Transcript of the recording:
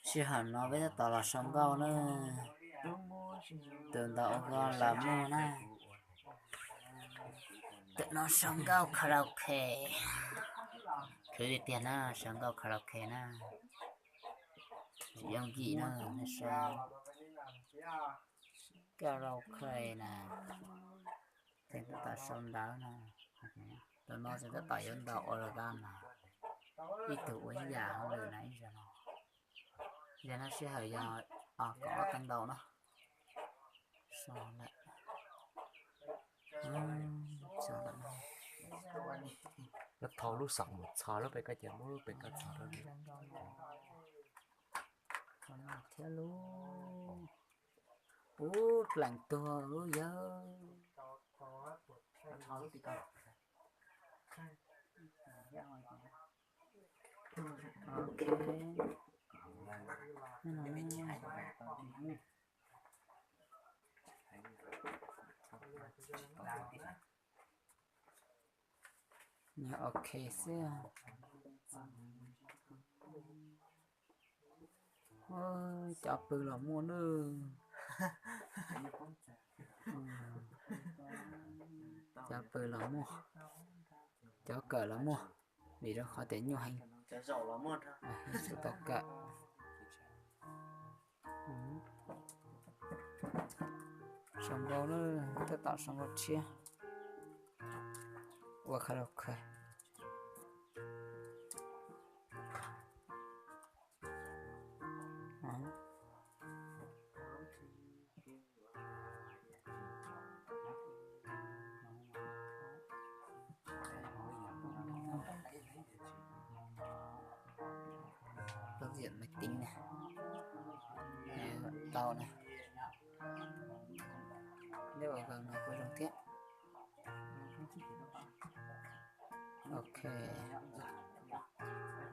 Sij hawm no peb tab tom los sau nkauj na. Tus ntawd ua ko los muaj na. Tus no sau nkauj karaoke. Khwv tiag tiag na, sau nkauj karaoke na. Tsis yooj yim na, nej saib. Karaoke na. Tseem tab tom sau ntawv no. Tus no tseem tab tom yuav ntaus organ na. Ib tug ua ib yam hauj lwm na ib zaug no. Yog no sij hawm yog kaum ob teev ntaus no. Sau lawm. Sau lawm. Koj thau lub xom mus txhos lub pem koj ces muab lub pem koj txhos rau li. Thiab lub, ub, dlaim tuag lub yawg. Ok. Nyob ok xwb. Cov pw los muaj na. Cov pw los muaj, cov kawm los muaj, vim rau qhov tias nyuaj heev. Tau kawm. Sau nkauj na, tab tom sau nkauj tshiab. Ua karaoke. Tau ziam maiv tiv na. Tau na. Neb ua no kuj zoo thiab. Ok.